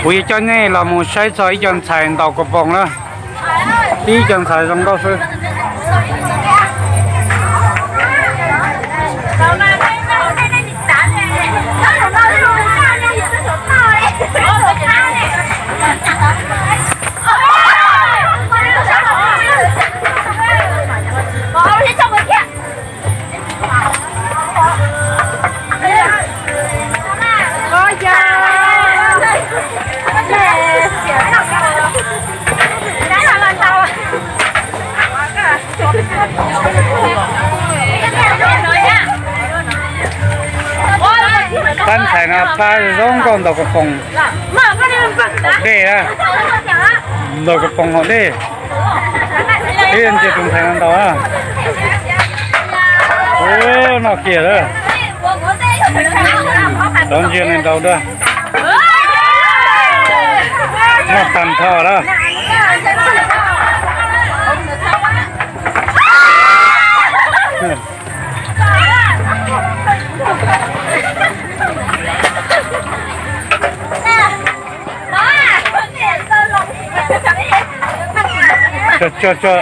Kuv yuav coj nej los mus saib txog ib co ntxhais ntaus kos poos na. Tib co ntxhais zoo nkauj xwb. Pab ntxhais no pab zoo nkauj ntaus kos poos haus dej na. Ntaus kos poos haus dej. Peb ntsia tus ntxhais no ntaus na. Ub, noj kiag lawm. Rov ntsia nws ntaus dua. Noj tag nrho lawm. Tso, tso, tso.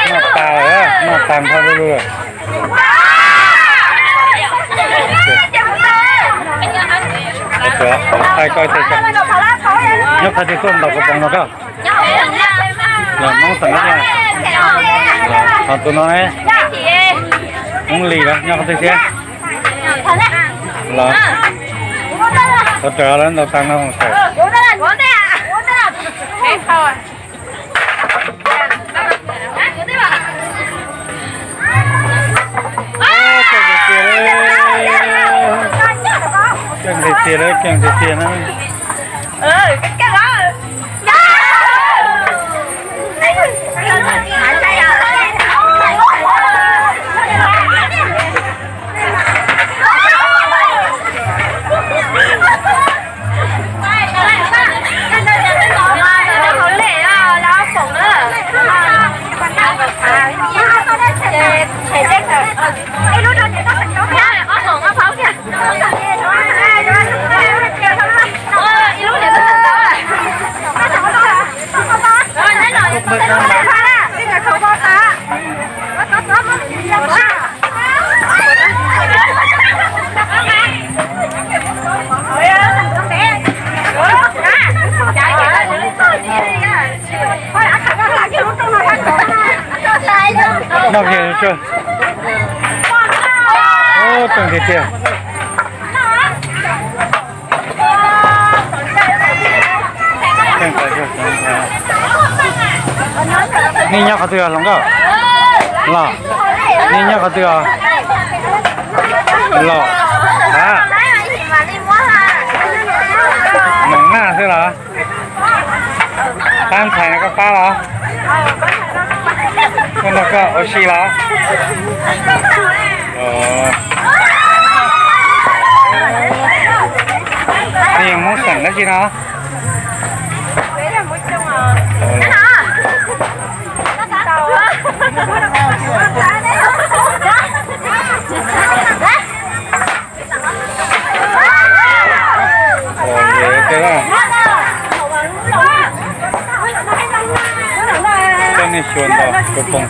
Noj tas lawm, noj tas nrho li lawm. Thaij koj ib teg, nyob qhov twg tuaj ntaus kos poos no koj? Los Hmoob Xam Nab Yaj. Ho tus no ne? Hmoob Lis los nyob qhov twg thiab? Los thov raws lawv ntaus tas no mus tawm. Keej tiag tiag, keej tiag tiag na. Noj kiag tso. Tseem tiag tiag. Nej nyob qhov twg os hluas nkauj? Los, nej nyob qhov twg os? Los, a, Moos Naj xwb los? Pab ntxhais no koj pab los? Koj nrog koj Tau si los? Nej Hmoob xeem dab tsi no? Coj nej xyuas nto tus poog.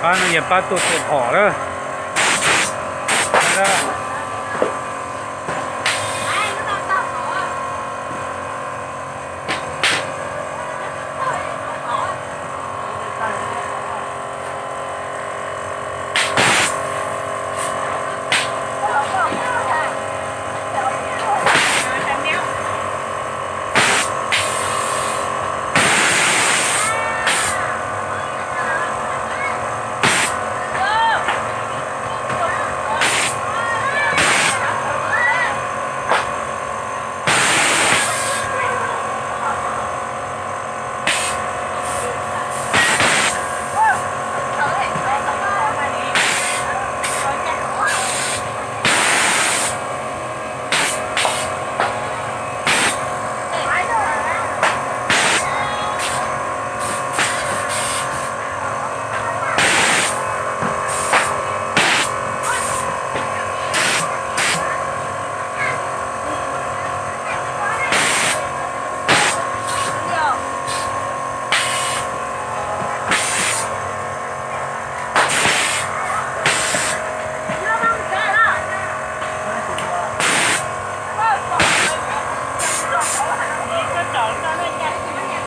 Pab no yog pab tuaj tua phom lawm.